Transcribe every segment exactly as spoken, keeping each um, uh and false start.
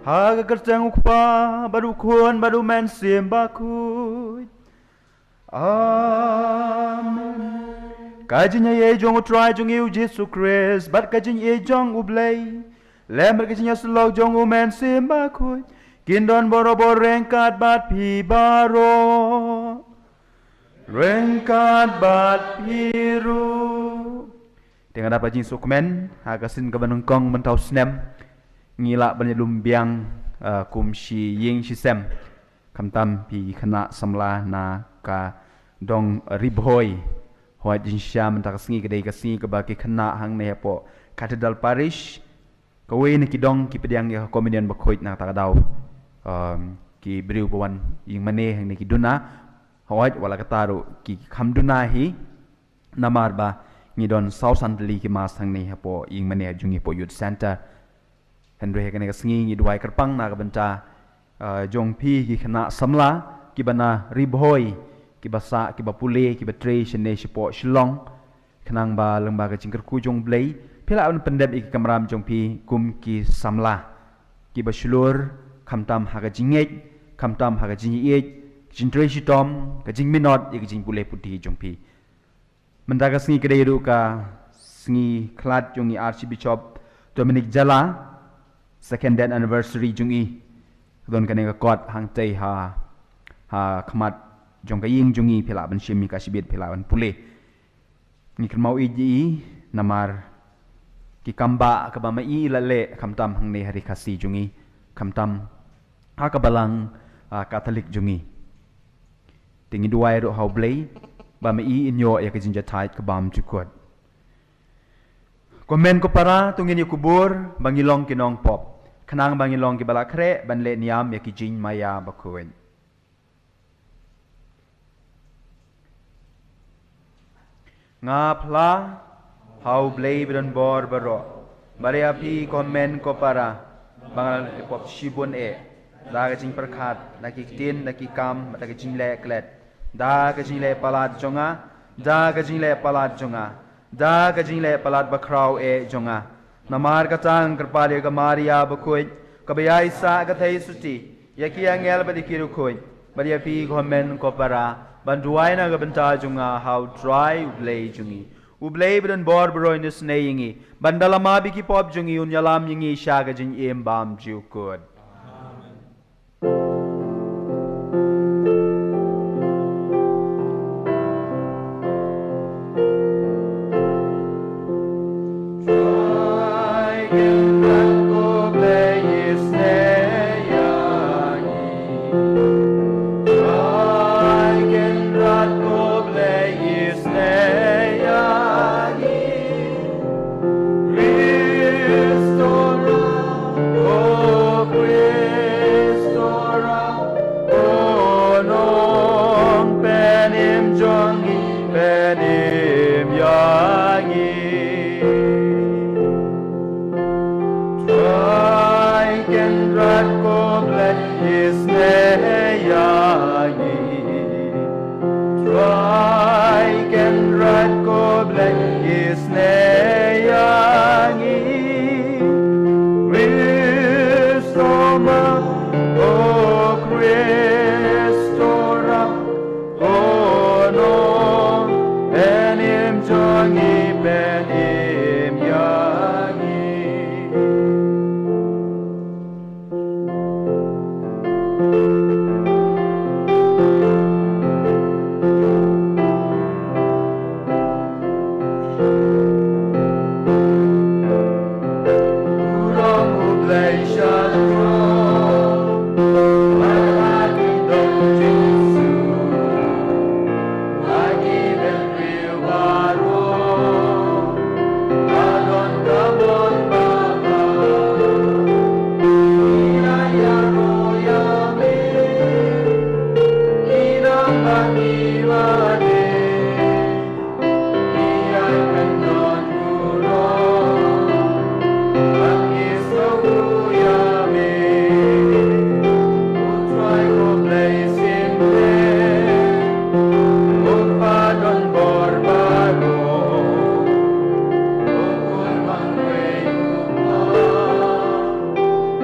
Ha ka kyrteng u Kpa, bad u Khun, bad u Mynsiem Bakhuid. Amen. Ka jingïeit jong u Trai jong ngi u Jisu Khrist, bad ka jingïeit jong u Blei, lem bad ka jingïasyllok jong u Mynsiem Bakhuid, kin don barabor ryngkat bad phi baroh. Ryngkat bad phi ruh. Te nga dap ka jingsngewkmen, ha ka sien kaba nyngkong mynta u snem, ngi lah ban ïalum biang, ah, kum shi ïing shi sem. Khamtam phi khynnah samla na ka dong Ri Bhoi. Hooid, jingshisha mynta ka sngi ka dei ka sngi kaba ki khynnah hangne hapoh Cathedral Parish, kawei na ki dong ki pdiang ïa ka Communion Bakhuid na kata ka daw. Um, ki briew ba wan ïing mane hangne ki duna. Hooid, wat la katta ruh ki kham duna hi. Namar ba ngi don saw san tylli ki Mass hangne hapoh ïing mane jong ngi hapoh Youth Center. Hynrei ha kane ka sngi ngi duwai kyrpang na ka bynta, ah, jong phi ki khynnah samla kiba na Ri Bhoi, kiba sah, kiba pule, kiba trei shane shapoh Shillong. Khnang ba lyngba ka jingkyrkhu jong u Blei, phi lah ban pyndep ïa ki kamram jong phi kum ki samla kiba shlur, khamtam ha ka jingngeit, khamtam ha ka jingïeit, ka jingtrei shitom, ka jingminot ïa ka jingpule puthi jong phi. Mynta ka sngi ka dei ruh ka sngi khlad jong i Archbishop Dominic Jala, second death anniversary jong i. Ka don kane ka kot hangtei ha, ha khmat jong ka ïing jong i, phi lah ban shim ïa ka shibit, phi lah ban pule. Ngi kynmaw ïeit ïa i namar ki kam ba kaba ma i la leh, khamtam hangne ha ri Khasi jong i, khamtam ha ka balang, ah, Katholik jong i. Te ngi duwai ruh ha u Blei ba ma i in ïoh ïa ka jingjahthait ka bymjukut. Ko hynmen ko para, to ngin ïa kubur ba ngi long ki nongpop, khnang ba ngi long kiba la khreh ban leh niam ïa ki jingmaïa bakhuid. Nga phla ha u Blei ba don bor baroh, bad ïa phi ko hynmen ko para, ba nga la leh pop shibun eh, da ka jingpyrkhat, da ki ktien, da ki kam, da ka jingleh klet, da ka jingleh palat jong nga, da ka jingleh palat jong nga, da ka jingleh palat bakhraw eh jong nga. Namar kata nga kyrpad ïa ka Maria bakhuid, kaba ïaisah ka thei suti, ïa ki angel bad ïa ki riewkhuid, bad ïa phi ko hynmen ko para, ban duwai na ka bynta jong nga ha u Trai u Blei jong ngi. U Blei ba don bor baroh un isynei ïa ngi, ban da la map ïa ki pop jong ngi, un ïalam ïa ngi sha ka jingim bymjukut. ïa ngi. Trai Kynrad ko Blei, isnei ïa ngi. Trai Kynrad ko Blei, isnei ïa ngi. Restore ma, O Khrist, restore. Ono en im jong ngi, pyn im ïa ngi.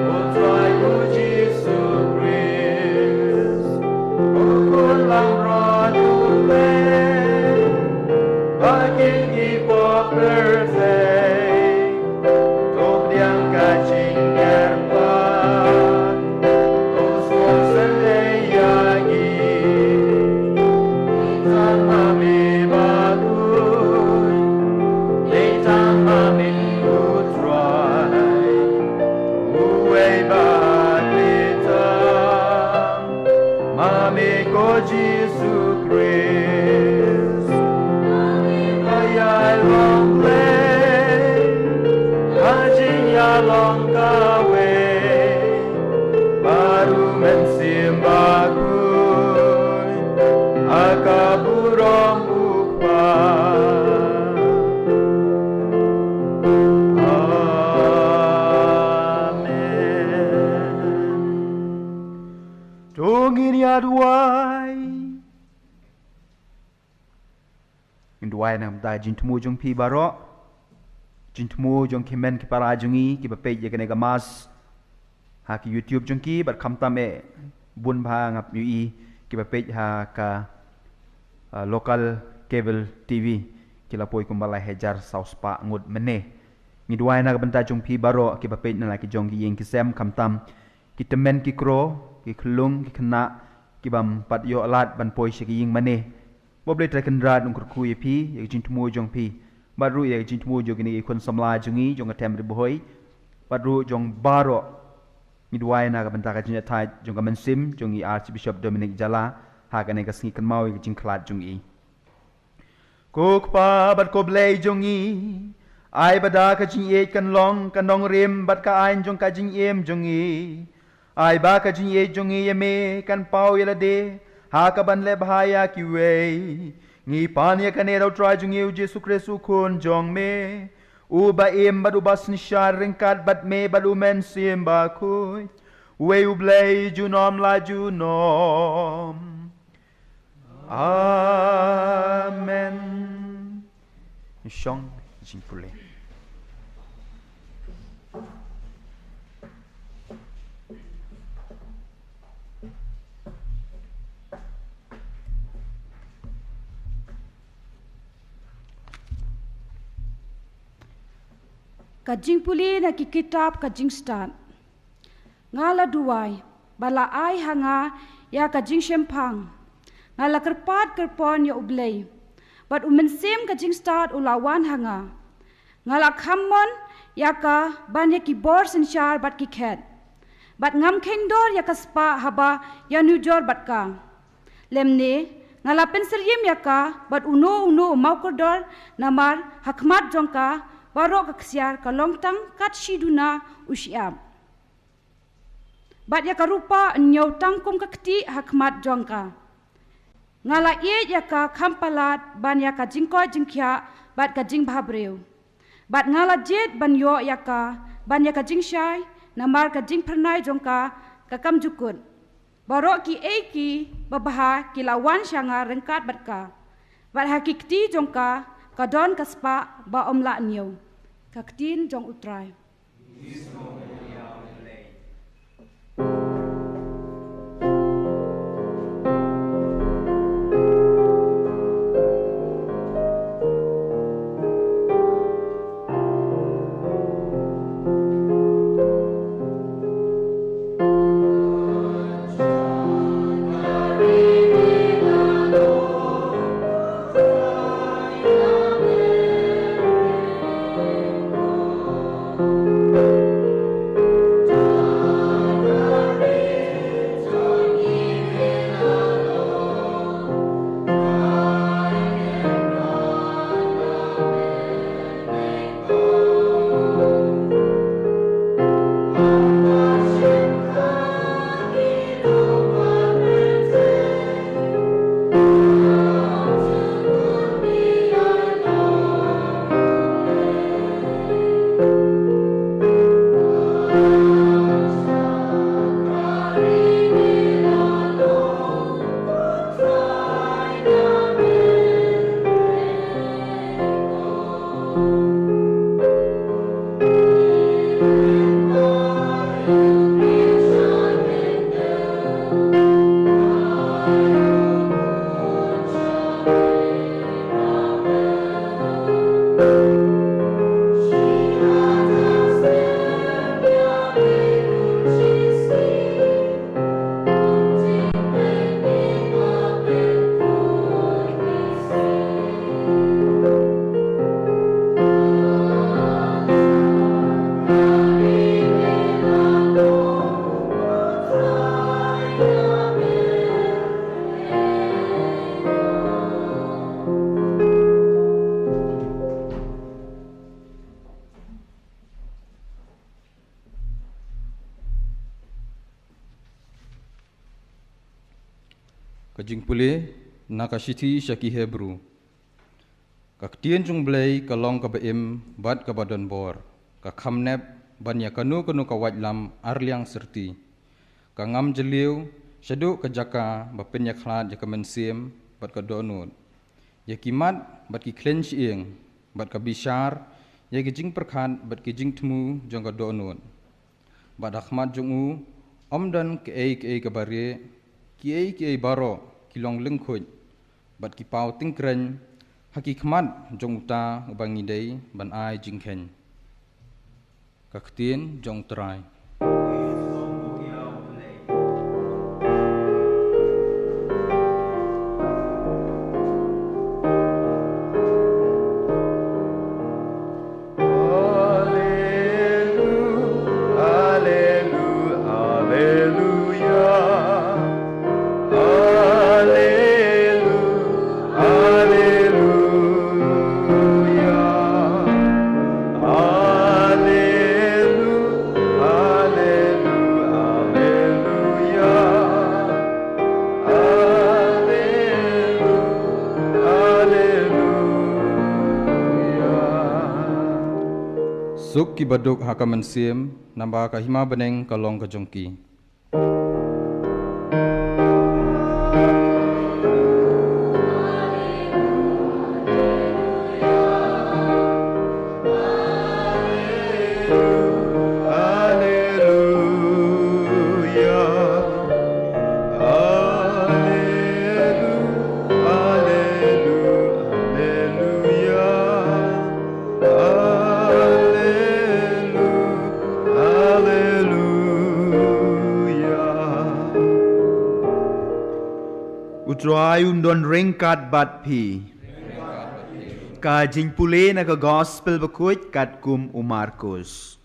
O Trai, O Jisu Khrist, O Khun Langbrot U Blei, ba kin ki pop pyrthei, to pdiang ka jingkyrpad, to sngewsynei ïa ngi. Tang ma me bakhuid, dei tang ma me U Trai, uwei ba pyrthei. Ma me ko Jisu Khrist, ma me ba ïai long Blei ha jingïalong kawei bad U Mynsiem Bakhuid ha ka burom U Kpa. Amen. To ngin ïa duwai. Ngin duwai na ka bynta jingthmu jong phi baroh, jingthmu jong ki hynmen ki para jong ngi kiba peit ïa kane ka mass ha ki YouTube jong ki, bad khamtam eh bun ba nga ïohi kiba peit ha ka, ah, local cable T V, ki la poi kumba lai hajar saw spah ngut mynne. Ngi duwai na ka bynta jong phi baroh kiba peit na la ki jong ki ïing ki sem, khamtam ki tymmen ki kro, ki khyllung ki khynnah, ki bym pat ïoh lad ban poi sha ki ïing mane. Ba U Blei Trai Kynrad un kyrkhu ïa phi, ïa ka jingthmu jong phi, bad ruh ïa ka jingthmu jong kine ki khun samla jong ngi jong ka Them Ri Bhoi, bad ruh jong baroh. Ngi duwai na ka bynta ka jingïathait jong ka mynsiem jong i Archbishop Dominic Jala ha kane ka sngi kynmaw ïa ka jingkhlad jong i. Ko Kpa bad ko Blei jong ngi, ai ba da ka jingïeit kan long ka nongrim bad ka aiñ jong ka jingim jong ngi. Ai ba ka jingïeit jong ngi ïa me kan paw ïa lade ha ka ban leh bha ïa kiwei. Ngi pan ïa kane da U Trai jong ngi U Jisu Khrist U Khun jong me, uba im bad uba synshar ryngkat bad me bad U Mynsiem Bakhuid, uwei U Blei junom la junom. Amen. Shong jingpule. Ka jingpule na ki kitab ka jingstad. Nga la duwai, bad la ai ha nga ïa ka jingshemphang. Nga la kyrpad kyrpon ïa U Blei, bad U Mynsiem ka jingstad u la wan ha nga. Nga la kham mon ïa ka ban ïa ki bor synshar bad ki khet, bad ngam kheiñ dor ïa ka spah haba ïanujor bad ka. Lymne, nga la pynsyriem ïa ka bad uno uno u mawkordor, namar ha khmat jong ka baroh ka ksiar ka long tang kat shi duna u shyiap, bad ïa ka rupa hynñiew tang kum ka ktieh ha khmat jong ka. Nga la ïeit ïa ka kham palat ban ïa ka jingkoit jingkhiah bad ka jingbhabriew. Bad nga la jied ban ïoh ïa ka ban ïa ka jingshai, namar ka jingphyrnai jong ka ka kam jukut. Baroh kiei kiei babha ki la wan sha nga ryngkat bad ka. Bad ha ki kti jong ka ka don ka spah ba ym lah ñiew. Ka ktien jong U Trai. Ka jingpule na ka shithi sha ki Hebru. Ka ktien jong U Blei ka long kaba im bad kaba don bor, ka kham nep ban ïa kano kano ka waitlam arliang syrti. Ka ngam jylliew shaduh ka jaka ba pynïakhlad ïa ka mynsiem bad ka dohnud, ïa ki mat bad ki khleiñ shyieng, bad ka bishar ïa ki jingpyrkhat bad ki jingthmu jong ka dohnud. Bad ha khmat jong u ym don kaei kaei kaba rieh, kiei kiei baroh ki long lyngkhuid bad ki paw tyngkreiñ ha ki khmat jong uta uba ngi dei ban ai jingkheiñ. Ka ktien jong U Trai. Suk kiba duk ha ka mynsiem, naba ka hima bneng ka long ka jong ki. Alleluia. U Trai un don ryngkat bad phi. Ka jingpule na ka Gospel bakhuid katkum u Markus.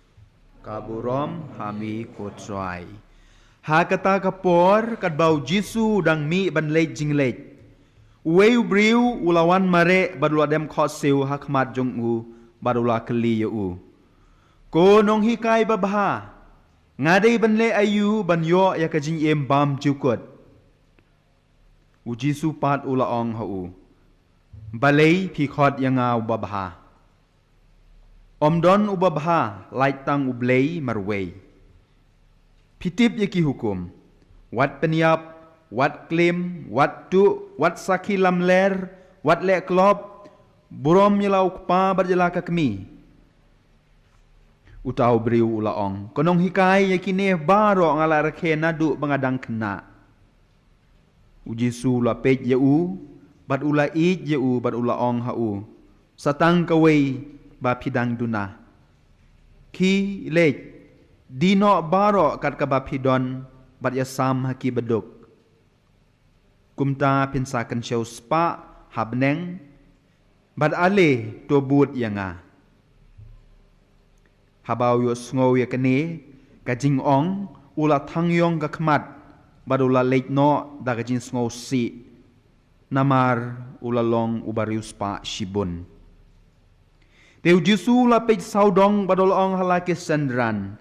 Ka burom ha me ko Trai. Ha kata ka por, katba u Jisu u dang mih ban leit jingleit, uwei u briew u la wan mareh bad u la dem khohsiew ha khmat jong u, bad u la kylli ïa u, Ko nonghikai babha, nga dei ban leh aïu ban ïoh ïa ka jingim bymjukut? U Jisu pat u la ong ha u, "Balei phi khot ïa nga u babha? Ym don u babha, lait tang U Blei marwei. Phi tip ïa ki hukum: wat pynïap, wat klim, wat tuh, wat sakhi lamler, wat leh klop, burom ïa la u kpa bad ïa la ka kmie." Uta u briew u la ong, "Ko nonghikai, ïa kine baroh nga la rakhe naduh ba nga dang khynnah." U Jisu u la peit ïa u, bad u la ïeit ïa u, bad u la ong ha u, "Sa tang kawei ba phi dang duna. Khie, leit, die noh baroh kat kaba phi don, bad ïasam ha ki baduk. Kumta phin sa kynshew spah ha bneng, bad ale to bud ïa nga." Haba u ïohsngew ïa kane ka jingong, u la thang ïong ka khmat, bad u la leit noh da ka jingsngewsih, namar u la long uba riewspah shibun. Te u Jisu u la peit sawdong bad u la ong ha la ki synran,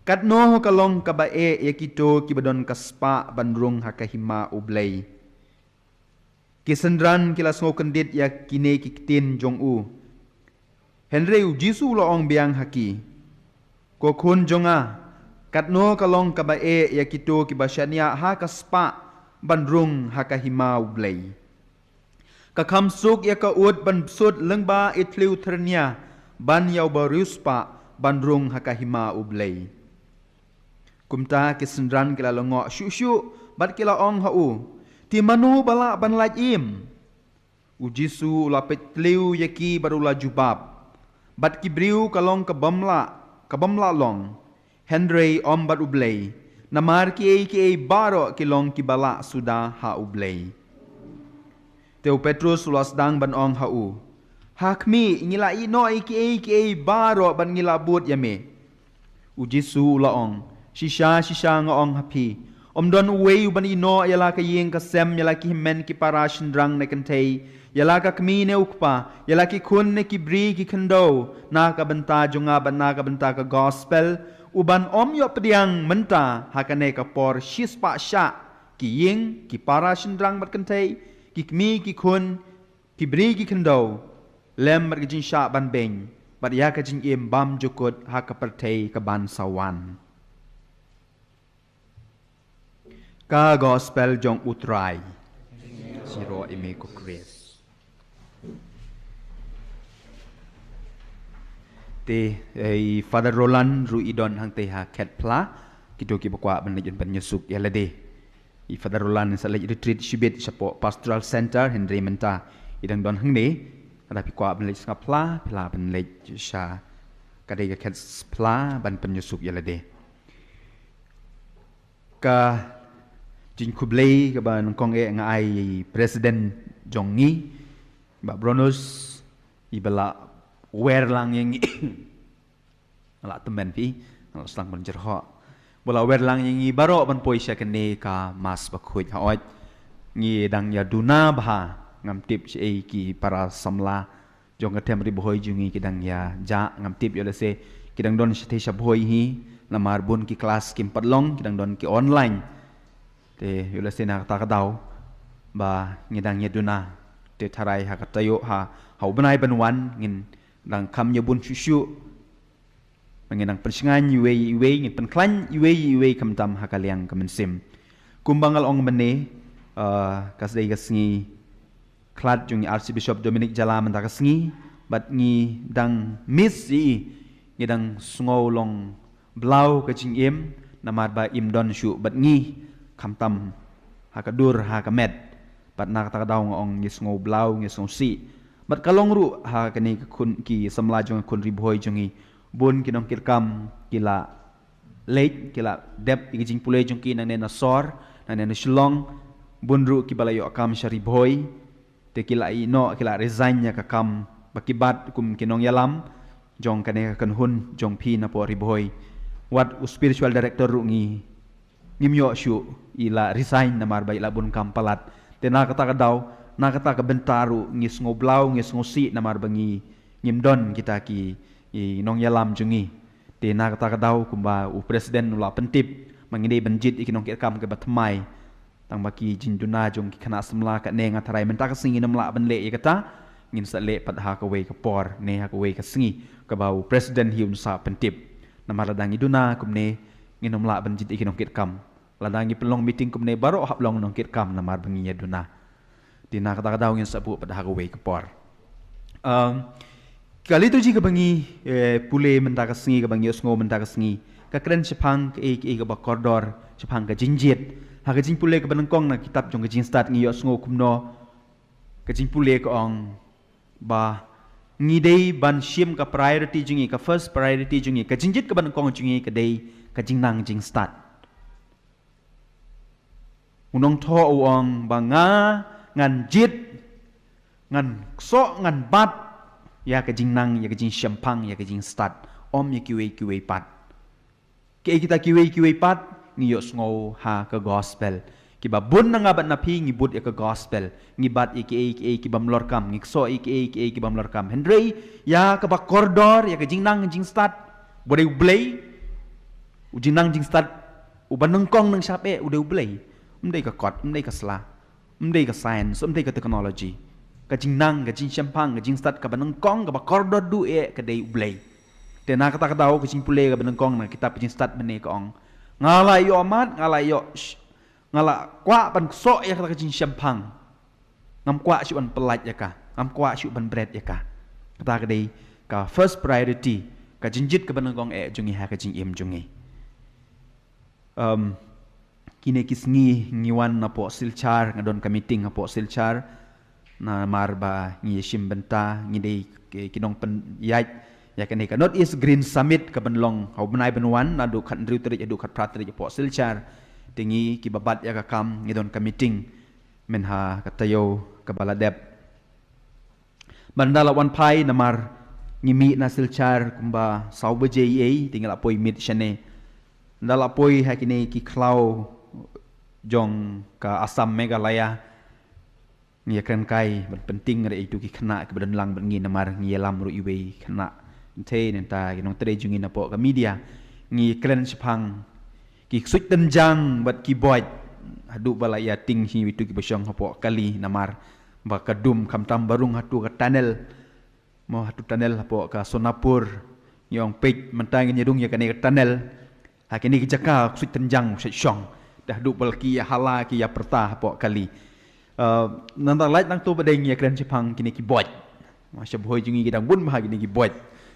"Katno ka long kaba eh ïa kito kiba don ka spah ban rung ha ka hima U Blei." Ki synran ki la sngewkyndit ïa kine ki ktien jong u. Hynrei u Jisu u la ong biang ha ki, "Ko khun jong nga, katno ka long kaba eh ïa kito kiba shaniah ha ka spah ban rung ha ka hima U Blei? Ka kham suk ïa ka ud ban bsut lyngba i thliew tyrnia ban ïa uba riewspah ban rung ha ka hima U Blei." Kumta ki synran ki la lyngngoh shuh shuh, bad ki la ong ha u, "Te mano ba lah ban lait im?" U Jisu u la peit tliw ïa ki bad u la jubab, "Bad ki briew ka long ka bym lah, ka bym lah long, hynrei ym bad U Blei, namar kiei kiei baroh ki long kiba lah suda ha U Blei." Te u Petrus u la sdang ban ong ha u, "Ha khmih, ngi la ïehnoh ïa kiei kiei baroh bad ngi la bud ïa me." U Jisu u la ong, "Shisha shisha nga ong ha phi, ym don uwei u ban ïehnoh ïa la ka ïing ka sem, ïa la ki hynmen ki para shynrang ne kynthei, ïa la ka kmie ne u kpa, ïa la ki khun ne ki bri ki khyndew, na ka bynta jong nga bad na ka bynta ka gospel, u ban ym ïoh pdiang mynta, ha kane ka por shispah shah, ki ïing, ki para shynrang bad kynthei, ki kmie ki khun, ki bri ki khyndew, lem bad ka jingshah ban beiñ, bad ïa ka jingim bymjukut ha ka pyrthei ka ban sa wan." Ka gospel jong U Trai. Jingïaroh ïa me ko Khrist. Te, eh, i Father Roland ruh i don hangtei ha khet phla, kito kiba kwah ban leit ban pynïasuk ïa lade. I Father Roland sa leit retreat shibit shapoh Pastoral Center, hynrei mynta i dang don hangne. Lada phi kwah ban leit sngap phla, phi lah ban leit sha ka dei ka khet phla ban pynïasuk ïa lade. Ka jingkhublei kaba nyngkong eh nga ai ïa i President jong ngi, Bah Bronus, iba la wer lang ïa ngi. Nga la tymmen phi, nga la sdang ban jyrhoh. Ba la wer lang ïa ngi baroh ban poi sha kane ka Mass bakhuid. Hooid, ngi dang ïa duna bha, ngam tip shaei ki para samla jong ka them Ri Bhoi jong ngi ki dang ïa jah, ngam tip, ïoh lehse ki dang don shathie sha Bhoi hi, namar bun ki klas kim pat long, ki dang don ki online. Te ïoh lehse na kata ka daw ba ngi dang ïa duna, te tharai ha ka taïew, ha, ha u bnai ban wan ngin dang kham ïa bun shuh shuh. Ba ngin dang pynshngaiñ iwei iwei, ngin pynkhlaiñ iwei iwei khamtam ha ka liang ka mynsiem. Kumba nga la ong mynne, ah, ka dei ka sngi khlad jong i Archbishop Dominic Jala mynta ka sngi, bad ngi dang miss ïa i, ngi dang sngew long blaw ka jingim, namar ba im don shuh bad ngi, khamtam ha ka dur ha ka met. Bad na kata ka daw nga ong ngi sngew blaw, ngi sngew sih. Bad ka long ruh ha kane ka khun, ki samla jong ka khun Ri Bhoi jong ngi, bun ki nongkitkam ki la leit, ki la dep ïa ka jingpule jong ki nangne na sor, nangne na Shillong, bun ruh kiba la ïoh kam sha Ri Bhoi, te ki la ïehnoh, ki la resign ïa ka kam ba ki bat kum ki nongïalam jong kane ka kynhun jong phi napoh Ri Bhoi. Wat u spiritual director ruh ngi, ngim ïoh shuh, i la resign namar ba i la bun kam palat. Te na kata ka daw, na kata ka bynta ruh ngi sngew blaw, ngi sngew sih namar ba ngi, ngim don kita ki, i nongïalam jong ngi. Te na kata ka daw kumba u President u la pyntip, ma ngi dei ban jied ïa ki nongkitkam kiba thymmai. Tang ba ki jingduna jong ki khynnah samla kane nga tharai mynta ka sngi ngin ym lah ban leh ïa kata, ngin sa leh pat ha kawei ka por ne ha kawei ka sngi kaba u president hi un sa pyntip. Namar lada ngi duna kumne ngin ym lah ban jied ïa ki nongkitkam. Lada ngi pynlong meeting kumne baroh hap long nongkitkam namar ba ngi ïa duna. Te na kata ka daw ngin sa buh pat ha kawei ka por. Um, ka liturgy kaba ngi eh, pule mynta ka sngi, kaba ngi ïohsngew mynta ka sngi, ka kren shaphang kaei kaei kaba kordor shaphang ka jingjied. Ha ka jingpule kaba nyngkong na kitab jong ka Jingstad ngi ïohsngew kumno. Ka jingpule ka ong ba ngi dei ban shim ka priority jong ngi, ka first priority jong ngi, ka jingjied kaba nyngkong jong ngi ka dei ka jingnang jingstad. U nongthoh u ong ba nga ngan jied, ngan ksoh, ngan bat ïa ka jingnang, ïa ka jingshemphang, ïa ka jingstad, ym ïa kiwei kiwei pat. Kiei kita kiwei kiwei pat? Ngi ïohsngew ha ka gospel. Kiba bun na nga bad na phi ngi bud ïa ka gospel. Ngi bat ïa kiei kiei ki bym lorkam, ngi ksoh ïa kiei kiei ki bym lorkam. Hynrei ïa kaba kordor, ïa ka jingnang jingstad, ba dei U Blei, u jingnang jingstad uba nyngkong nyngshap eh u dei U Blei. Ym dei ka kot, ym dei ka sla, ym dei ka science, ym dei ka technology. Ka jingnang, ka jingshemphang, ka jingstad kaba nyngkong, kaba kordor duh eh ka dei U Blei. Te na kata ka daw ka jingpule kaba nyngkong na kitab ka Jingstad mynne ka ong, nga la ïoh mad, nga la ïoh sh-, nga la kwah ban ksoh ïa kata ka jingshemphang. Ngam kwah shuh ban pyllait ïa ka, ngam kwah shuh ban bret ïa ka. Kata ka dei ka first priority, ka jingjied kaba nyngkong eh jong ngi ha ka jingim jong ngi. Um, kine ki sngi ngi wan napoh Silchar, nga don ka meeting hapoh Silchar. Namar ba ngi shim bynta, ngi dei ki, ki nongpynïaid ïa kane ka North East Green Summit kaban long ha u bnai ban wan, naduh khathynriew tarik haduh khatphra tarik hapoh Silchar. Te ngi kiba bat ïa ka kam ngi don ka meeting mynha ka taïew kaba la dep. Bad ynda la wan phai namar ngi mih na Silchar kumba saw baje eiei, te ngi la poi meet shane. Ynda la poi ha kine ki khlaw jong ka Assam Meghalaya, ngi ïakren kai ban pynting re ïa itu ki khynnah kiba don lang bad ngi namar ngi ïalam ruh iwei khynnah. Te nangta ki nongtrei jong ngi napoh ka media, ngi kren shaphang ki ksuid tynjang bad ki boit. Haduh ba la ïa ting hi itu kiba shong hapoh kali namar ba ka dum khamtam ba rung hatu ka tunnel. Mo hatu tunnel hapoh ka Sonapur. Ngi ong peit mynta ngin ïa rung ïa kane ka tunnel. Ha kine ki jaka ksuid tynjang sha shong. Te haduh ba la ki ïa hala ki ïa pyrta hapoh kali. Uh, nangta lait nangto ba dei ngi ïa kren shaphang kine ki boit. Mo sha Bhoi jong ngi ki dang bun bha kine ki boit.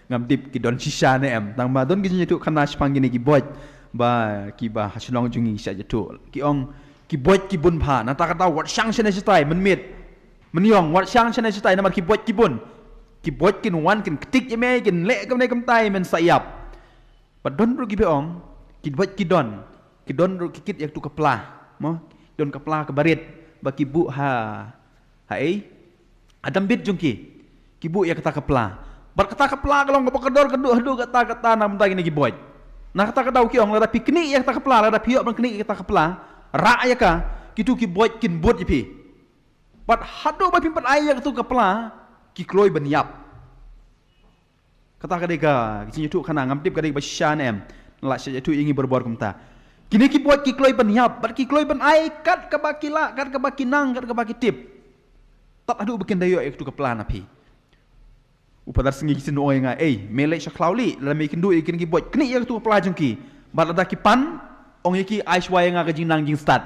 Ngam tip ki don shisha ne em. Tang ba don ki jingïathuh khana shaphang kine ki boit ba kiba ha shnong jong ngi sha jathuh. Ki ong ki boit ki bun bha. Nangta kata wat shang shane shatai mynmiet. Mynïong wat shang shane shatai namar ki boit ki bun. Ki boit kin wan kin ktik ïa me, kin leh kumne kumtai men sa ïap. Bad don ruh kiba ong ki boit ki don, ki don ruh ki kit ïa katu ka pla. Mo, don ka pla kaba rit ba ki buh ha, ha ei, ha dambit jong ki. Ki buh ïa kata ka pla. Bad kata ka pla ka long kaba kordor ka duh haduh kata kata na bynta kine ki boit. Na kata ka daw ki ong lada phi knieh ïa kata ka pla, lada phi ïoh ban knieh ïa kata ka pla, rah ïa ka, kitu ki boit kin bud ïa phi. Bad haduh ba phim pat ai ïa katu ka pla, ki kloi ban ïap. Kata ka dei ka, ka jingïathuh khana, ngam tip ka dei ba shisha ne em. La shisha ïathuh ïa ngi barabor kumta. Kine ki boit ki kloi ban ïap, bad ki kloi ban ai kat kaba ki lah, kat kaba ki nang, kat kaba ki tip. Tad haduh ba kin da ïoh ïa katu ka pla na phi. U Phadar Sngi Ksien u ong ïa nga, ei, me leit sha khlaw lieh, lada me kynduh ïa kine ki boit, knieh ïa katu ka pla jong ki. Bad lada ki pan, ong ïa ki ai shuwa ïa nga ka jingnang jingstad.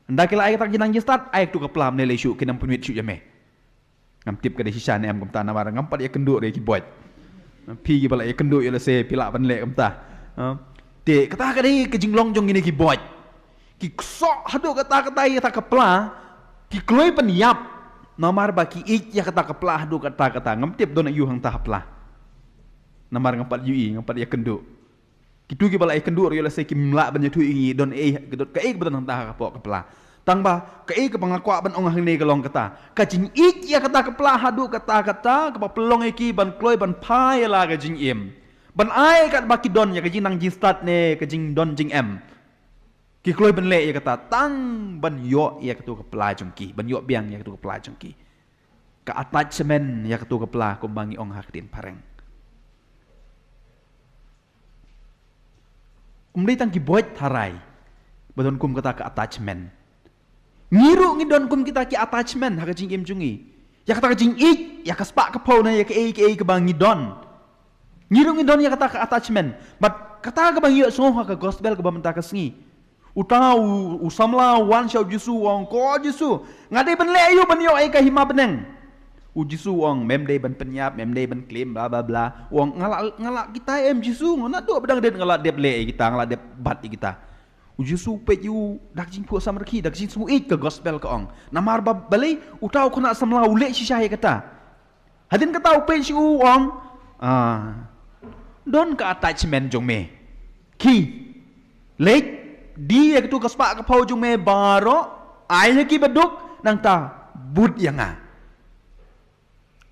Ynda ki la ai kata ka jingnang jingstad, ai katu ka pla, me leit shuh, kin ym pynwit shuh ïa me. Ngam tip ka dei shisha ne em kumta namar ngam pat ïakynduh re ki boit. Phi kiba la ïakynduh ïa lehse phi lah ban leh kumta. Ha? Te kata ka dei ka jinglong jong kine ki boit. Ki ksoh haduh kata kata ïa kata ka pla, ki kloi ban ïap. Namar ba ki ïeit ïa kata ka pla haduh kata kata, ngam tip don aïu hangta ha pla. Namar ngam pat ïohi, ngam pat ïakynduh. Kitu kiba la ïakynduh ruh ïa lehse kim lah ban ïathuh ïa ngi don ei, ka don kaei kaba don hangta hapoh ka pla. Tang ba kaei kaba nga kwah ban ong hangne ka long kata, ka jingïeit ïa kata ka pla haduh kata kata kaba pynlong ïa ki ban kloi ban phai ïa la ka jingim, ban ai katba ki don ïa ka jingnang jingstad ne ka jingdon jingem. Ki kloi ban leh ïa kata tang ban ïoh ïa katu ka pla jong ki, ban ïoh biang ïa katu ka pla jong ki. Ka attachment ïa katu ka pla kumba ngi ong ha ka ktien phareng. Ym dei tang ki boit tharai. Ba don kum kata ka attachment. Ngi ruh ngi don kum kita ki attachment ha ka jingim jong ngi. Ïa kata ka jingïeit, ïa ka spah ka phew ne ïa kaei kaei kaba ngi don. Ngi ruh ngi don ïa kata ka attachment. Bad kata kaba ngi ïohsngew ha ka gospel kaba mynta ka sngi. Uta u, u samla u wan sha u Jisu u ong, "Ko Jisu, nga dei ban leh aïu ban ïoh ïa ka hima bneng?" U Jisu u ong, "Mem dei ban pynïap, mem dei ban claim, bla bla bla." U ong, "Nga la, nga la kita em Jisu, nga naduh ba dang rit nga la dep leh ïa kita, nga la dep bat ïa kita." U Jisu u peit ïa u da ka jingphuh samrkhie, da ka jingsngewbha, ka gospel ka ong. Namar ba balei, uta u khynnah samla u leh shisha ïa kata. Hadien kata u peit sha u u ong, "Ah, don ka attachment jong me. Khie, leit, die ïa katu ka spah ka phew jong me baroh, ai ha ki baduk, nangta bud ïa nga."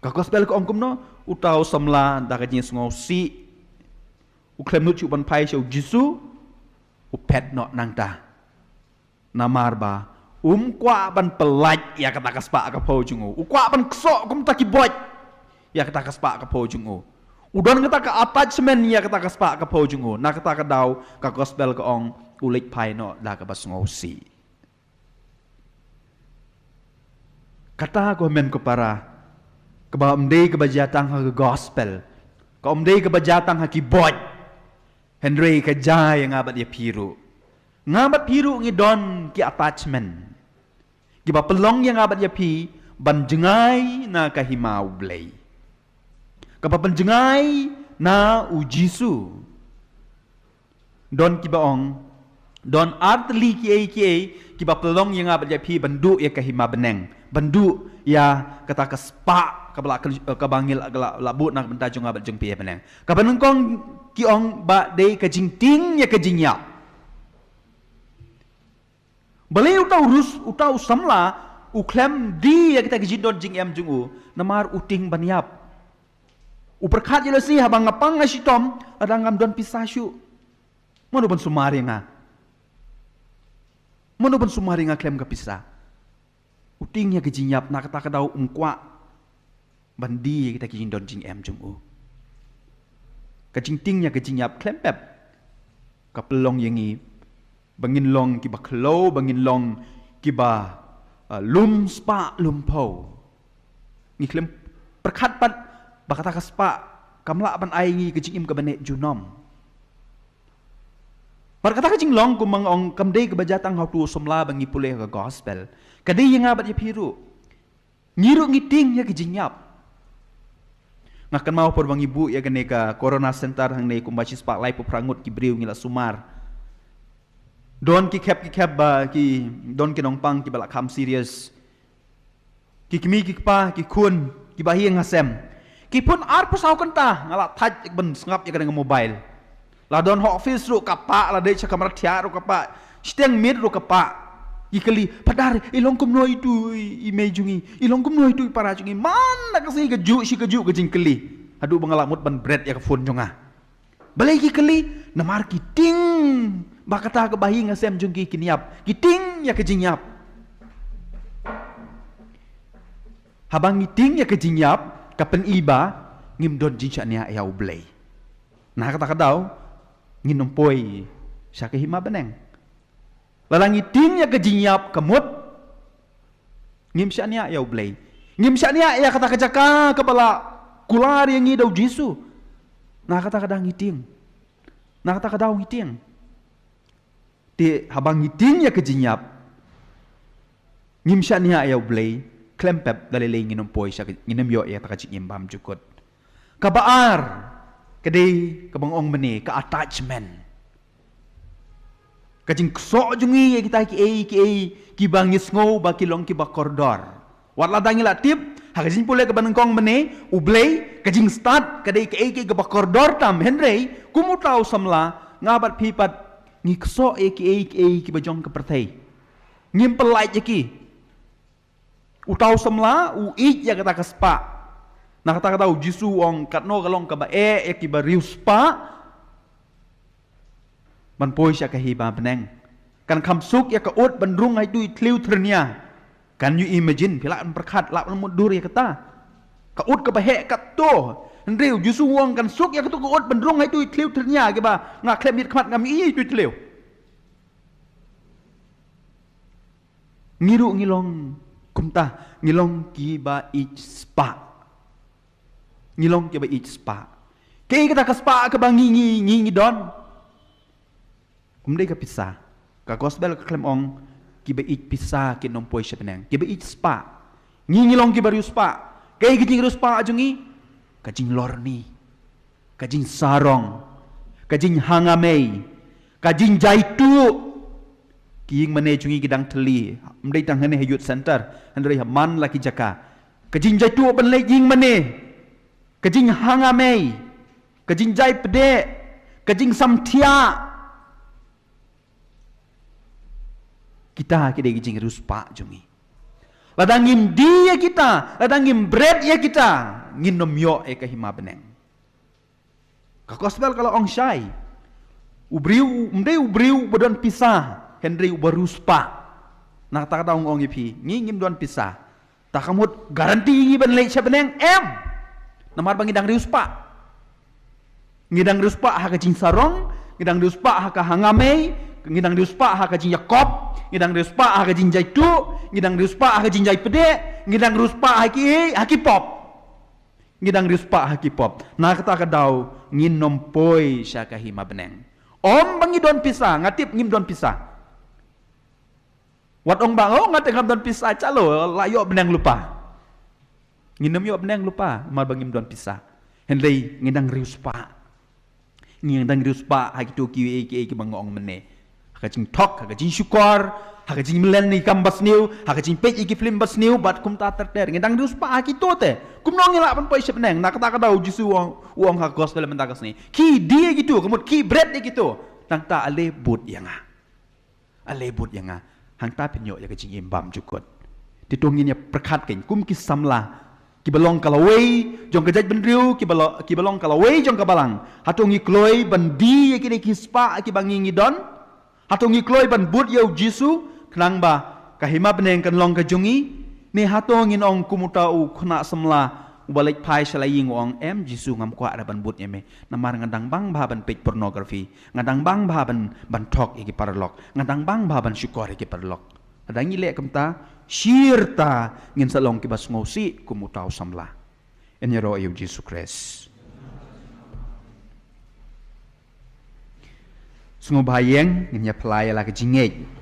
Ka gospel ka ong kumno, uta u samla da ka jingsngewsih u khlem nud shuh ban phai sha u Jisu, u phet noh nangta. Namar ba um kwah ban pyllait ïa kata ka spah ka phew jong u. U kwah ban ksoh kumta ki boit ïa kata ka spah ka phew jong u. U don kata ka attachment ïa kata ka spah ka phew jong u. Na kata ka daw ka gospel ka ong u leit phai noh da kaba sngewsih. Kata ko hynmen ko para, kaba ym dei kaba jia tang ha ka gospel, ka ym dei kaba jia tang ha ki boit, hynrei ka jia ïa nga bad ïa phi ruh. Nga bad phi ruh ngi don ki attachment kiba pynlong ïa nga bad ïa phi ban jngai na ka hima U Blei, kaba pynjngai na u Jisu. Don kiba ong, don artylli kiei kiei kiba pynlong ïa nga bad ïa phi ban duh ïa ka hima bneng, ban duh ïa kata ka spah kaba la, kaba ngi la, la, la buh na ka bynta jong nga bad jong phi ïa bneng. Kaba nyngkong ki ong ba dei ka jingtieng ïa ka jingïap. Balei uta u rus, uta u samla u khlem die ïa kita ki jingdon jingem jong u, namar u tieng ban ïap. U pyrkhat ïa lade, haba nga pang nga shitom, lada ngam don pisa shuh, mano ban sumar ïa nga? Mano ban sumar ïa nga khlem ka pisa? U tieng ïa ka jingïap, na kata ka daw um kwah ban die ïa kita ki jingdon jingem jong u. Ka jingtieng ïa ka jingïap khlem pep ka pynlong ïa ngi ba ngin long kiba khlem, ba ngin long kiba, uh, lum spah lum phew. Ngi khlem pyrkhat pat ba kata ka spah kam lah ban ai ngi ka jingim kaba neh junom. Bad kata ka jinglong, kumba nga ong, kam dei kaba jia tang ha utu u samla ba ngi pule ha ka gospel. Ka dei ïa nga bad ïa phi ruh. Ngi ruh ngi tieng ïa ka jingïap. Nga kynmaw por ba ngi buh ïa kane ka Corona Center hangne, kumba shispah laiphew phra ngut ki briew ngi la sumar. Don ki khep ki khep ba ki, don ki nongpang kiba la kham serious. Ki kmie ki kpa, ki khun, kiba ha ïing ha sem. Ki phone arphew saw kynta, nga la thait ban sngap ïa kane ka mobile. La don ha office ruh ka pah, la dei sha kamra thiah ruh ka pah, shiteng miet ruh ka pah. Ki kylli, "Phadar, i long kumno itu i, i mei jong ngi? I long kumno itu i para jong ngi?" Man la ka sngi kajuh shi kajuh ka jingkylli. Haduh ba nga la mut ban bret ïa ka phone jong nga. Balei ki kylli? Namar ki tieng ba kata kaba ha ïing ha sem jong ki kin ïap. Ki tieng ïa ka jingïap. Haba ngi tieng ïa ka jingïap, ka pyni ba ngim don jingshaniah ïa U Blei. Na kata ka daw ngin ym poi sha ka hima bneng. Lada ngi tieng ïa ka jingïap, ka mut ngim shaniah ïa U Blei. Ngim shaniah ïa kata ka jaka kaba la kular ïa ngi da U Jisu. Na kata ka daw ngi tieng. Na kata ka daw ngi tieng. Te haba ngi tieng ïa ka jingïap, ngim shaniah ïa U Blei, khlem pep da lei lei ngin ym poi sha ka, ngin ym ïoh ïa kata ka jingim bymjukut. Kaba ar, ka dei kaba nga ong mynne, ka attachment. Ka jingksoh jong ngi ïa kita kiei kiei kiba ngi sngew ba ki long kiba kordor. Wat lada ngi la tip ha ka jingpule kaba nyngkong mynne, U Blei, ka jingstad ka dei kaei kaei kaba kordor tam, hynrei kum uta u samla, nga bad phi pat ngi ksoh ïa kiei kiei kiba jong ka pyrthei. Ngim pyllait ïa ki. Uta u samla u ïeit ïa kata ka spah. Na kata ka daw U Jisu u ong, katno ka long kaba eh ïa kiba riewspah ban poi sha ka hima bneng. Kan kham suk ïa ka ut ban rung ha itu i thliew thyrnia. Can you imagine? Phi lah ban pyrkhat, lah ban mutdur ïa kata. Ka ut kaba heh katto. Hynrei U Jisu u ong kan suk ïa katu ka ut ban rung ha itu i thliew thyrnia, kiba nga khlem miet khmat ngam i itu i thliew. Ngi ruh ngi long kumta, ngi long kiba ïeit spah. Ngi long kiba ïeit spah. Kaei kata ka spah kaba ngi, ngi, ngi, ngi don? Ym dei ka pisa. Ka gospel ka khlem ong kiba ïeit pisa kin ym poi sha bneng. Kiba ïeit spah. Ngi, ngi long kiba riewspah. Kaei ka jingriewspah jong ngi? Ka jinglorni, ka jingsarong, ka jinghangamei, ka jingjaituh. Ki ïing mane jong ngi ki dang thylli, ym dei tang hangne ha youth center, hynrei ha man la ki jaka. Ka jingjaituh ban leit ïing mane, ka jinghangamei, ka jingjai pdeh, ka jingsamthiah. Kita ki dei ki jingriewspah jong ngi. Lada ngim die ïa kita, lada ngim bret ïa kita, ngin ym ïoh ïa ka hima bneng. Ka gospel ka la ong shai. U briew, ym dei u briew uba don pisa, hynrei uba riewspah. Na kata ka daw nga ong ïa phi, ngi ngim don pisa. Te ka mut guarantee ïa ngi ban leit sha bneng? Em. Namar ba ngi dang riewspah. Ngi dang riewspah ha ka jingsarong, ngi dang riewspah ha ka hangamei, ngi dang riewspah ha ka jingïakop, ngi dang riewspah ha ka jingjaituh, ngi dang riewspah ha ka jingjai pdeh, ngi dang riewspah ha ki, ha ki pop. Ngi dang riewspah ha ki pop. Na kata ka daw ngin ym poi sha ka hima bneng. Ym ba ngi don pisa, nga tip ngim don pisa. Wat ong ba, oh, nga te ngam don pisa, chalo, la ïoh bneng lypa. Ngin ym ïoh bneng lypa namar ba ngim don pisa. Hynrei ngi dang riewspah. Ngi dang riewspah ha kito kiei kiei kiba nga ong mynne. Ha ka jingthok, ha ka jingshukor, ha ka jingmlien ïa ki kam basniew, ha ka jingpeit ïa ki film basniew, bad kumta ter ter. Ngi dang riewspah ha kito te. Kumno ngi lah ban poi sha bneng? Na kata ka daw u Jisu u ong, u ong ha ka gospel mynta ka sngi, khie die ïa kito, ka mut khie bret ïa kito. Nangta ale bud ïa nga. Ale bud ïa nga. Hangta phin ïoh ïa ka jingim bymjukut. Te to ngin ïa pyrkhat kein kum ki samla kiba long ka lawei jong ka jaitbynriew, kiba lo-, kiba long ka lawei jong ka balang. Hato ngi kloi ban die ïa kine ki spah kiba ngi ngi don? Hato ngi kloi ban bud ïa u Jisu khnang ba ka hima bneng kan long ka jong ngi? Ne hato ngin ong kum uta u khynnah samla uba leit phai sha la ïing, u ong, em Jisu, ngam kwah re ban bud ïa me namar nga dang bang bha ban peit pornography. Nga dang bang bha ban, ban thok ïa ki paralok. Nga dang bang bha ban shukor ïa ki paralok. Lada ngi leh kumta, shirta ngin sa long kiba sngewsih kum uta u samla. Yn ïaroh ïa u Jisu Khrist. Sngewbha ïeng, ngin ïa pynlait ïa la ka jingngeit.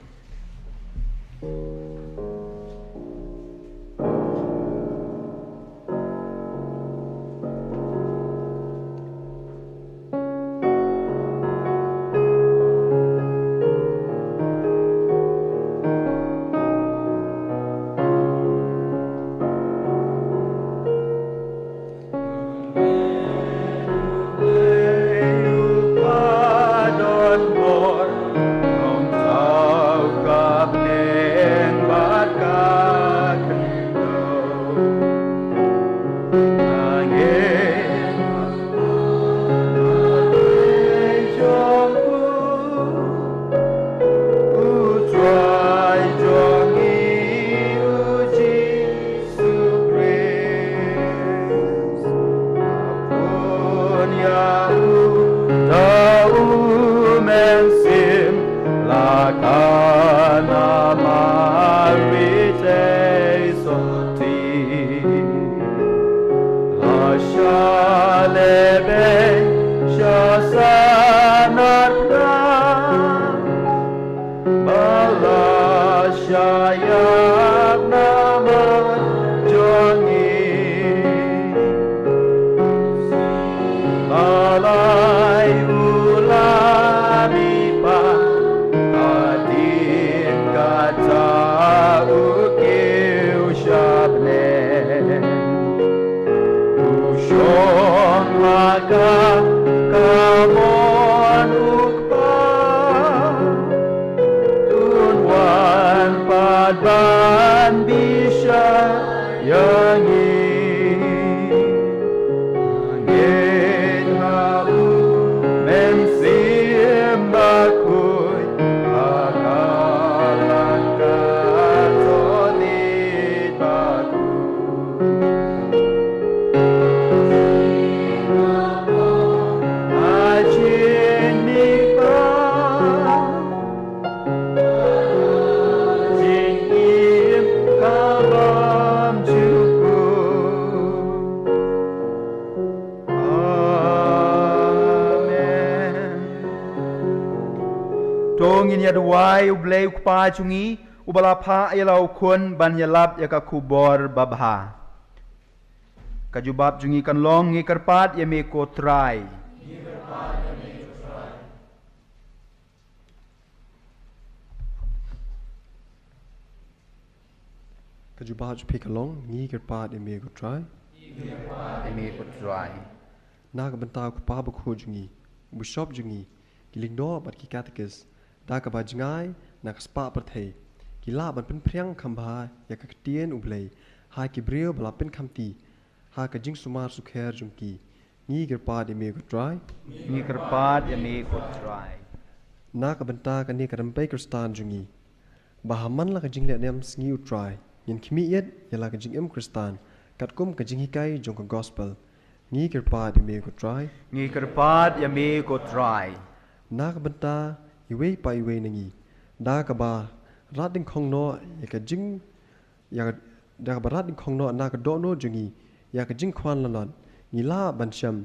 Ngin ïa duwai. U Blei u Kpa jong ngi, uba la phah ïa la u Khun ban ïalap ïa ka khubor babha. Ka jubab jong ngi kan long: Ngi kyrpad ïa me ko Trai. Ka jubab jong phi ka long: Ngi kyrpad ïa me ko Trai. Ïa me ko Trai. Na ka bynta u Kpa Bakhuid jong ngi, u Bishop jong ngi, ki lyngdoh bad ki katekis, da kaba jngai na ka spah pyrthei, ki lah ban pynphriang kham bha ïa ka ktien U Blei ha ki briew ba la pynkhamti ha ka jingsumar sukher jong ki. Ngi kyrpad ïa me ko Trai. Ngi kyrpad ïa me ko Trai. Na ka bynta kane ka rympei Khristan jong ngi, ba ha man la ka jingleh niam sngi u Trai, ngin khmih ïit ïa la ka jingim Khristan katkum ka jinghikai jong ka Gospel. Ngi kyrpad ïa me ko Trai. Ngi kyrpad ïa me ko Trai. Na ka bynta iwei pa iwei na ngi, da kaba rat dyngkhong noh ïa ka jing ïa ka, da kaba rat dyngkhong noh na ka dohnud jong ngi ïa ka jingkhwan lalot, ngi lah ban shem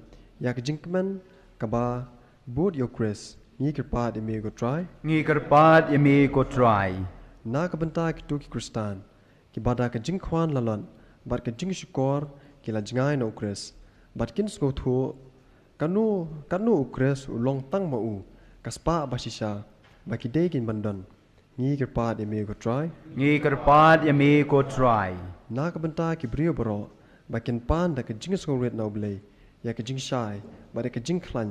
ïa ka jingkmen kaba bud ïa u Khrist. Ngi kyrpad ïa me ko Trai. Ngi kyrpad ïa me ko Trai. Na ka bynta kito ki Khristan kiba da ka jingkhwan lalot bad ka jingshukor ki la jngai na u Khrist, bad kin sngewthuh katno, katno u Khrist u long tang ma u ka spah ba shisha ba ki dei kin ban don. Ngi kyrpad ïa me ko Trai. Ngi kyrpad ïa me ko Trai. Na ka bynta ki briew baroh ba kin pan da ka jingsngewrit na U Blei ïa ka jingshai bad ïa ka jingkhlaiñ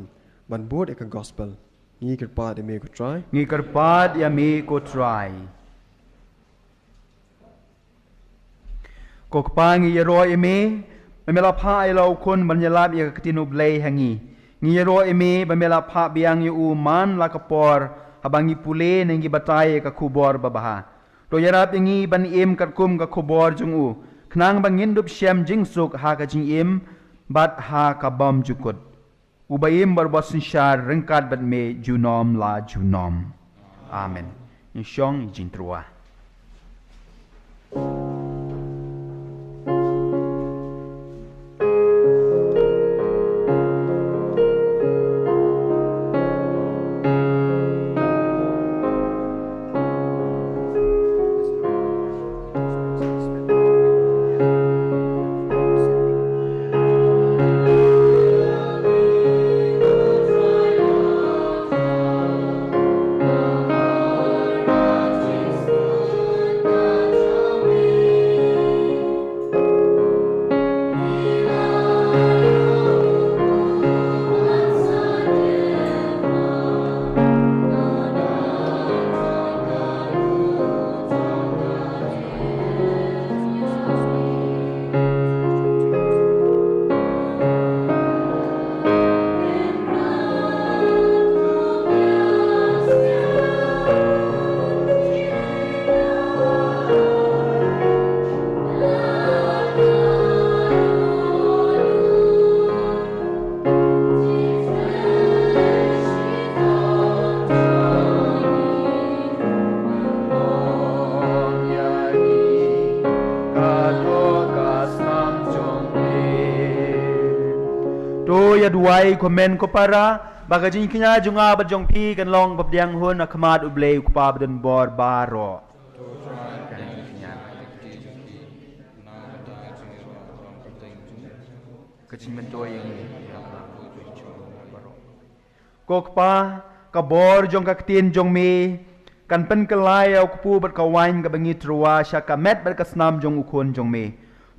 ban bud ïa ka Gospel. Ngi kyrpad ïa me ko Trai. Ngi kyrpad ïa me ko Trai. Ko Kpa, ngi ïaroh ïa me ba me la phah ïa la u Khun ban ïalap ïa ka ktien U Blei ha ngi. Ngi ïaroh ïa me ba me la phah biang ïa u man la ka por haba ngi pule ne ngi batai ïa ka khubor babha. To ïarap ïa ngi ban im katkum ka khubor jong u, khnang ba ngin dup shem jingsuk ha ka jingim bad ha ka bymjukut. Uba im bad uba synshar ryngkat bad me junom la junom. Amen. Ngi shong ïa ka jingtyrwa. To ïa duwai kumne ko para, ba ka jingkñia jong nga bad jong phi kan long ba pdiang hun ha khmat U Blei U Kpa badonbor baroh. Ka jingmyntoi ïa ngi. Ko Kpa, ka bor jong ka ktien jong me kan pynkylla ïa u kpu bad ka waiñ kaba ngi tyrwa sha ka met bad ka snam jong u Khun jong me.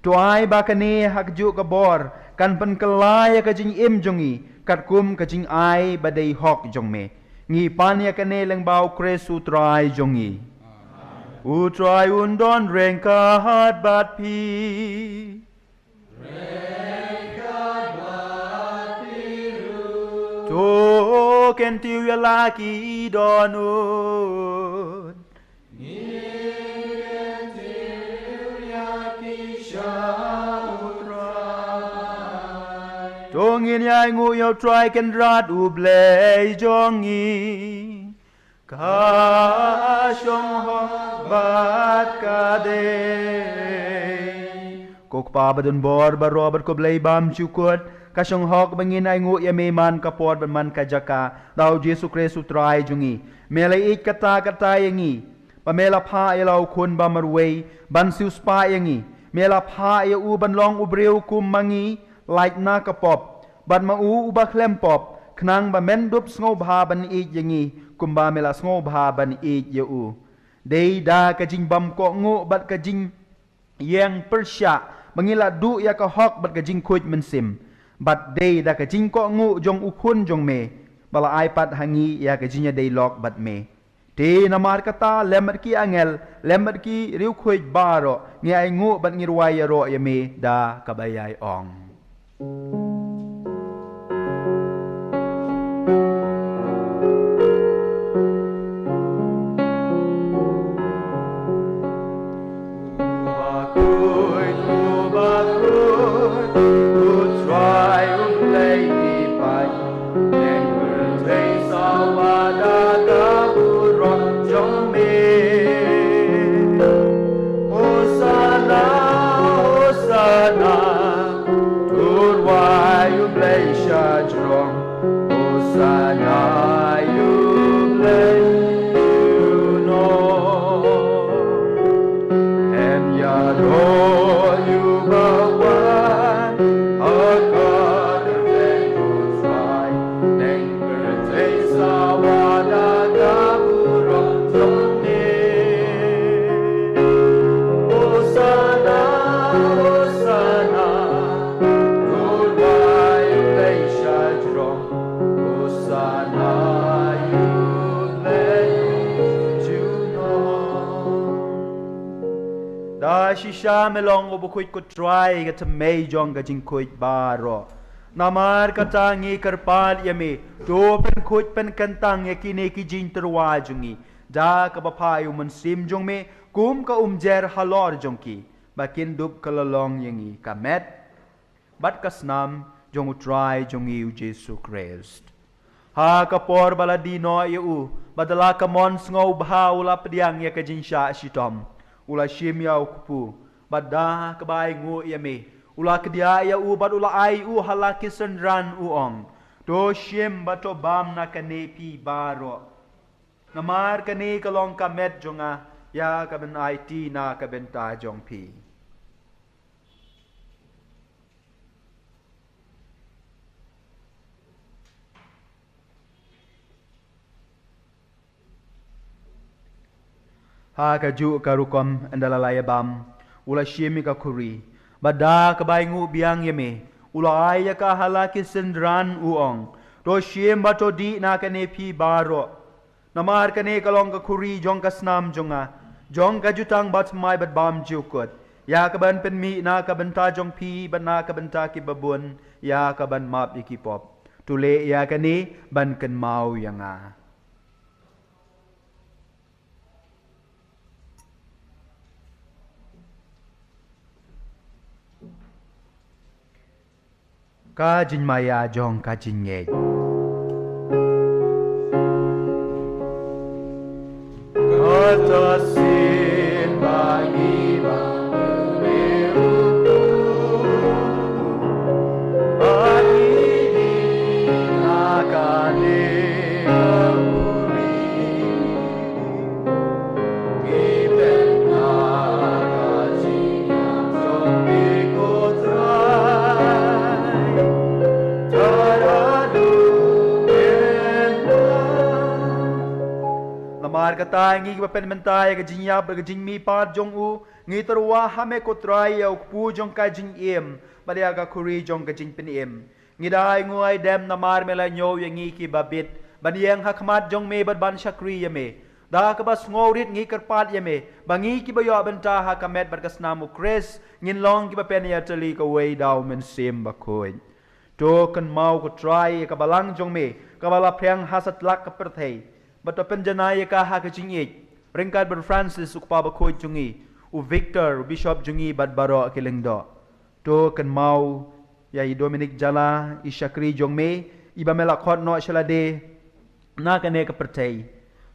To ai ba kane ha kajuh ka bor kan pynkylla ïa ka jingim jong ngi katkum ka jingai ba dei hok jong me. Ngi pan ïa kane lyngba u Khrist U Trai jong ngi. U Trai un don ryngkat bad phi. To kyntiew ïa la ki dohnud. To ngin ïainguh ïa U Trai Kynrad U Blei jong ngi. Ka shong hok bad ka dei. Ko Kpa badonbor baroh bad ko Blei bymjukut, Ka shong hok ba ngin ai nguh ïa me man ka por bad man ka jaka, da u Jisu Khrist u Trai jong ngi. Me la ïeit katta katta ïa ngi, ba me la phah ïa la u khun ba marwei ban siewspah ïa ngi. Me la phah ïa u ban long u briew kum ma ngi, lait na ka pop, bad ma u uba khlem pop, khnang ba men dup sngewbha ban ïeit ïa ngi kumba me la sngewbha ban ïeit ïa u. Dei da ka jingbym kohnguh bad ka jingïeng pyrshah ba ngi la duh ïa ka hok bad ka jingkhuid mynsiem. Bad dei da ka jingkohnguh jong u Khun jong me ba la ai pat ha ngi ïa ka jingïadei lok bad me. Te namar kata, lem bad ki angel, lem bad ki riewkhuid baroh, ngi ai nguh bad ngi rwai ïaroh ïa me da kaba ïai ong. Hosanna, Hosanna, to rwai U Blei shajrong. Hosanna, U Blei u nong. Hem ïaroh ïa uba wan ha ka kyrteng U Trai. Neng pyrthei sawa da ka burom jong me. Hosanna, Hosanna, to rwai U Blei shajrong. Hosanna, U Blei u nong. Da shisha me long u bakhuid ko Trai, ka thymmei jong ka jingkhuid baroh. Namar kata ngi kyrpad ïa me, to pynkhuid pynkyntang ïa kine ki jingtyrwa jong ngi da kaba phah ïa u Mynsiem jong me kum ka umjer halor jong ki, ba kin dup ka la long ïa ngi ka met bad ka snam jong U Trai jong ngi U Jisu Khrist. Ha ka por ba la die noh ïa u, bad da la ka mon sngewbha u la pdiang ïa ka jingshah shitom. U la shim ïa u kpu, bad da kaba ai nguh ïa me, u la kdiah ïa u bad u la ai u ha la ki synran, u ong: To shim bad to bam na kane phi baroh. Namar kane ka long ka met jong nga, ïa ka ban aiti na ka bynta jong phi. Ha kajuh ka rukom, ynda la la ïabam, u la shim ïa ka khuri, bad da kaba ai nguh biang ïa me, u la ai ïa ka ha la ki synran, u ong: To shim bad to dih na kane phi baroh. Namar kane ka long ka khuri jong ka snam jong nga, jong ka jutang bathymmai bad bymjukut, ïa ka ban pynmih na ka bynta jong phi bad na ka bynta kiba bun, ïa ka ban map ïa ki pop. To leh ïa kane ban kynmaw ïa nga. Ka jingmaïa jong ka jingngeit. Kata sien ba ngi ba ngi u ba ngi na kane ka buri. Namar kata, ngi kiba pynmynta ïa ka jingïap bad ka jingmihpat jong u, ngi tyrwa ha me ko Trai ïa u kpu jong ka jingim bad ïa ka khuri jong ka jingpynim. Ngi da ai nguh ai dem namar me la ñiew ïa ngi kiba bit ban ïeng ha khmat jong me bad ban shakri ïa me. Da kaba sngewrit ngi kyrpad ïa me ba ngi kiba ïoh bynta ha ka met bad ka snam u Khrist ngin long kiba pynïatylli kawei da u Mynsiem Bakhuid. To kynmaw ko Trai ïa ka balang jong me kaba la phriang ha satlak ka pyrthei, bad to pynjanai ïa ka ha ka jingïeit, ryngkat bad u Francis u kpa bakhuid jong ngi, u Victor u bishop jong ngi bad baroh ki lyngdoh. To kynmaw ïa i Dominic Jala, i shakri jong me, iba me la khot noh sha lade na kane ka pyrthei.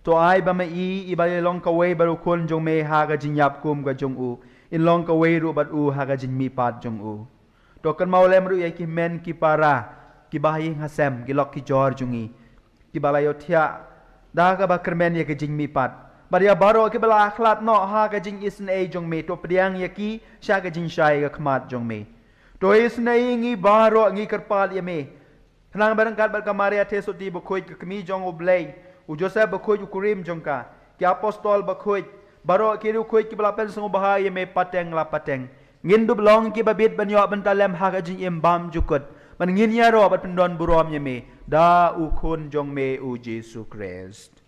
To ai ba ma i, iba i long kawei bad u khun jong me ha ka jingïap kum ka jong u, in long kawei ruh bad u ha ka jingmihpat jong u. To kynmaw lem ruh ïa ki hynmen ki para, ki ba ha ïing ha sem, ki lok ki jor jong ngi, ki ba la ïohthiah da kaba kyrmen ïa ka jingmihpat. Bad ïa baroh ki ba la khlad noh ha ka jingisynei jong me, to pdiang ïa ki sha ka jingshai ha khmat jong me. To isynei ïa ngi baroh, ngi kyrpad ïa me. Khnang ba ryngkat bad ka Maria Theisotti bakhuid, ka kmie jong U Blei, u Joseph bakhuid, u kurim jong ka, ki apostol bakhuid, baroh ki riewkhuid ki ba la pynsngewbha ïa me pateng la pateng, ngin dup long ki ba bit ban ïoh bynta lem ha ka jingim bymjukut, ban ngin ïaroh bad pyndon burom ïa me da u Khun jong me u Jisu Khrist.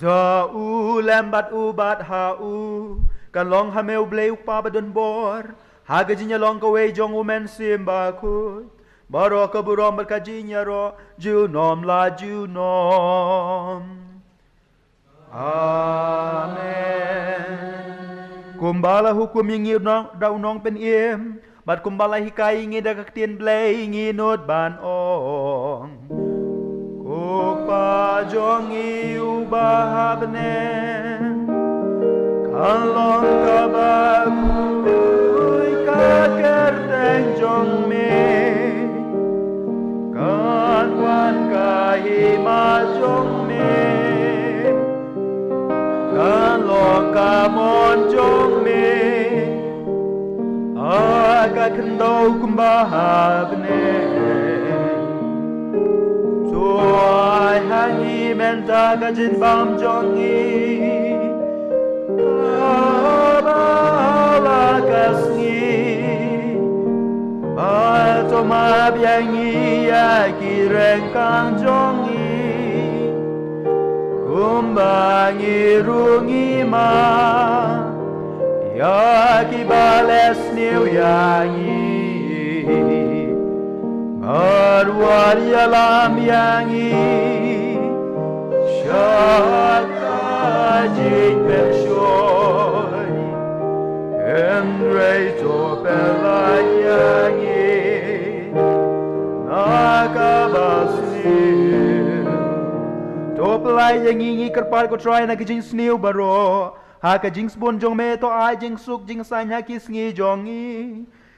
Da u lem bad u bad ha u, kan long ha me U Blei U Kpa badonbor, ha ka jingïalong kawei jong U Mynsiem Bakhuid, baroh ka burom bad ka jingïaroh junom la junom. Amen. Kumba la hukum ïa ngi u nong, da u Nongpynim, bad kumba la hikai ïa ngi da ka ktien Blei, ngi nud ban ong: Ko Kpa jong ngi uba ha bneng, kan long kaba khuid ka kyrteng jong me, kan wan ka hima jong me, kan long ka mon jong me ha ka khyndew kumba ha bneng. To ai ha ngi mynta ka jingbam jong ngi kaba ha la ka sngi, bad to map ïa ngi ïa ki ryngkang jong ngi, kumba ngi ruh ngi map ïa ki ba leh sniew ïa ngi, bad wat ïalam ïa ngi sha ka jingpynshoi, hynrei to pyllait ïa ngi na kaba sniew. To pyllait ïa ngi, ngi kyrpad ko Trai, na ka jingsniew baroh, ha ka jingsbun jong me to ai jingsuk jingsaiñ ha ki sngi jong ngi,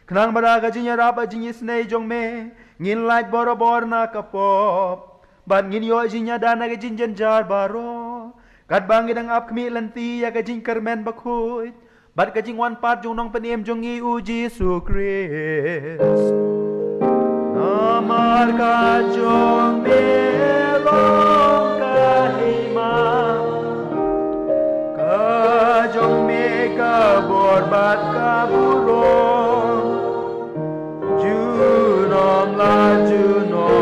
khnang ba da ka jingïarap bad jingisynei jong me ngin lait borabor na ka pop, bad ngin ïoh jingïada na ka jingjynjar baroh, katba ngi dang ap khmih lynti ïa ka jingkyrmen bakhuid bad ka jingwan pat jong u Nongpynim jong ngi u Jisu Khrist. Namar ka jong me long ka hima, ka jong me ka bor bad ka burom junom la junom.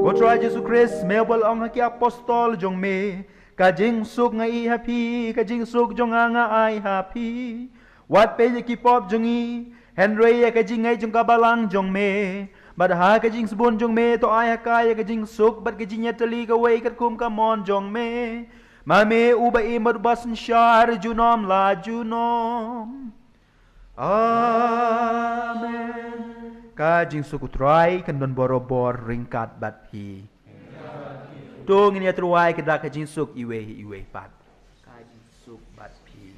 Ko Trai Jisu Khrist, me uba la ong ha ki apostol jong me, ka jingsuk nga ïeh ha phi, ka jingsuk jong nga nga ai ha phi. Wat peit ïa ki pop jong ngi, hynrei ïa ka jingngeit jong ka balang jong me. Bad ha ka jingsbun jong me to ai ha ka ïa ka jingsuk bad ka jingïatylli kawei katkum ka mon jong me, ma me uba im bad uba synshar junom la junom. Amen. Ka jingsuk u Trai kan don borabor ryngkat bad phi. To ngin ïa tyrwa ïa ki da ka jingsuk iwei iwei pat. Ka jingsuk bad phi.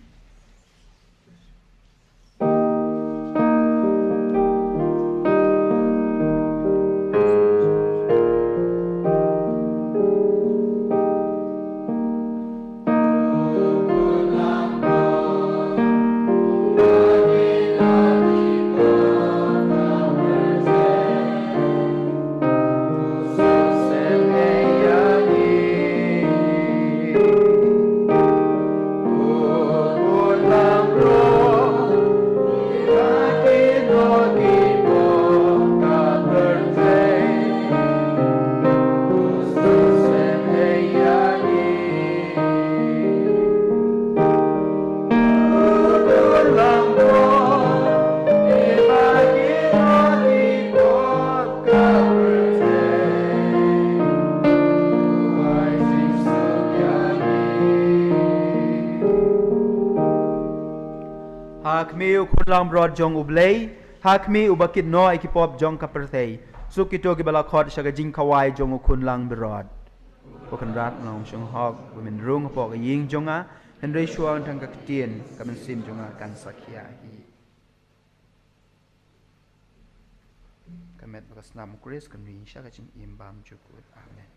Ha khmih u khun langbrot jong U Blei, ha khmih uba kit noh ïa ki pop jong ka pyrthei. Suk kito kiba la khot sha ka jingkhawai jong u khun langbrot. Ko Kynrad, nga ong shong hok ba men rung hapoh ka ïing jong nga, Hynrei shuwa tang ka ktien, ka mynsiem jong nga kan sa khia hi. Ka met bad ka snam u Khrist kan ring sha ka jingim bymjukut. Amen.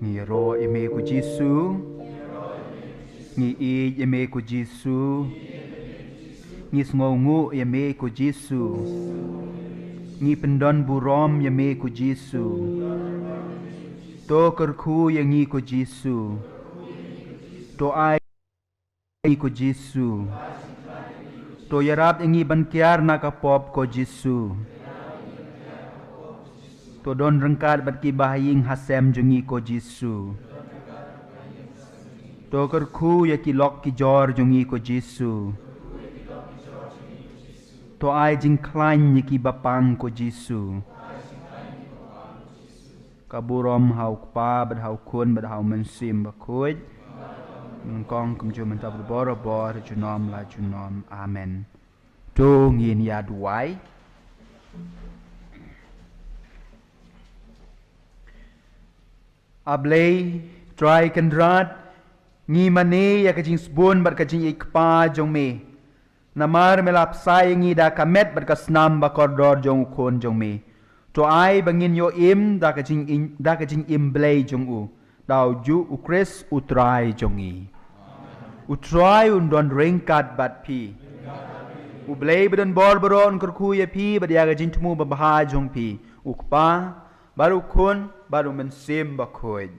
Ngi ïaroh ïa me ko Jisu. Ngi ïeit ïa me ko Jisu. Ngi sngewnguh ïa me ko Jisu. Ngi pyndon burom ïa me ko Jisu. To kyrkhu ïa ngi ko Jisu. To ai ngi ko Jisu. To ïarap ïa ngi ban kiar na ka pop ko Jisu. To don ryngkat bad ki bahaïing hasem jong ngi ko Jisu. To kyrkhu ïa ki lok ki jor jong ngi ko Jisu. To ai jingkhlaiñ ïa ki bapang ko Jisu. Ka burom ha u Kpa bad ha u Khun bad ha u Mynsiem Bakhuid. Nyngkong kumjuh mynta bad barabor junom la junom. Amen. To ngin ïa duwai. A Blei Trai Kynrad, ngi mane ïa ka jingsbun bad ka jingïeit kpa jong me. Namar me la bsa ïa ngi da ka met bad ka snam ba kordor jong u Khun jong me. To ai ba ngin ïoh im da ka jingim, da ka jingim Blei jong u. Da u juh u Khrist u Trai jong ngi. U Trai un don ryngkat bad phi. U Blei ba don bor baroh un kyrkhu ïa phi bad ïa ka jingthmu babha jong phi. U Kpa, bad u Khun, bad u Mynsiem Bakhuid.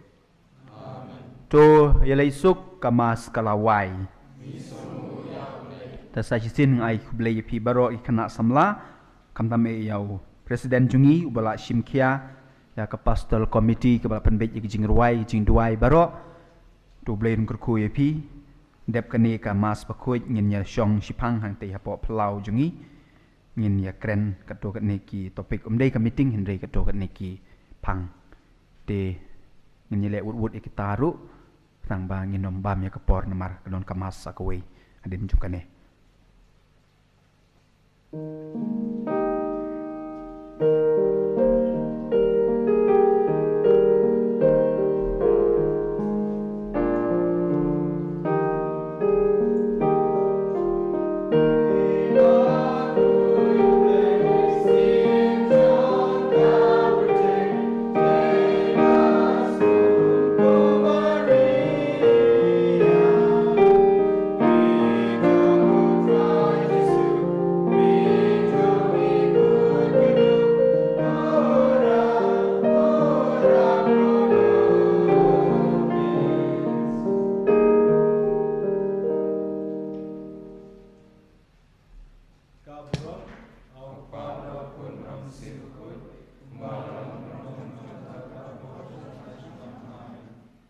To ïaleh suk, ka Mass ka la wai. Ta sa shisien nga ai khublei ïa phi baroh ki khynnah samla, khamtam eh ïa u President jong ngi uba la shim khia ïa ka Pastoral Committee kaba la pynbeit ïa ki jingrwai, ki jingduwai baroh. To u Blei un kyrkhu ïa phi. Dep kane ka Mass Bakhuid ngin ïa shong shiphang hangtei hapoh phyllaw jong ngi. Ngin ïa kren katto katne ki topic, ym dei ka meeting hynrei katto katne ki phang. Te ngin ïa leh wut wut ïa kita ruh, tang ba ngin ym bam ïa ka por namar ka don ka Mass sa kawei hadien jong kane.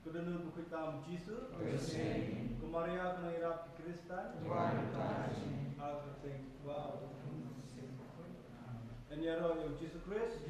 Ka dohnud bakhuid tam u Jisu. Ka Maria ka nongïarap ki Khristan. Ngan ïaroh ïa u Jisu Khrist.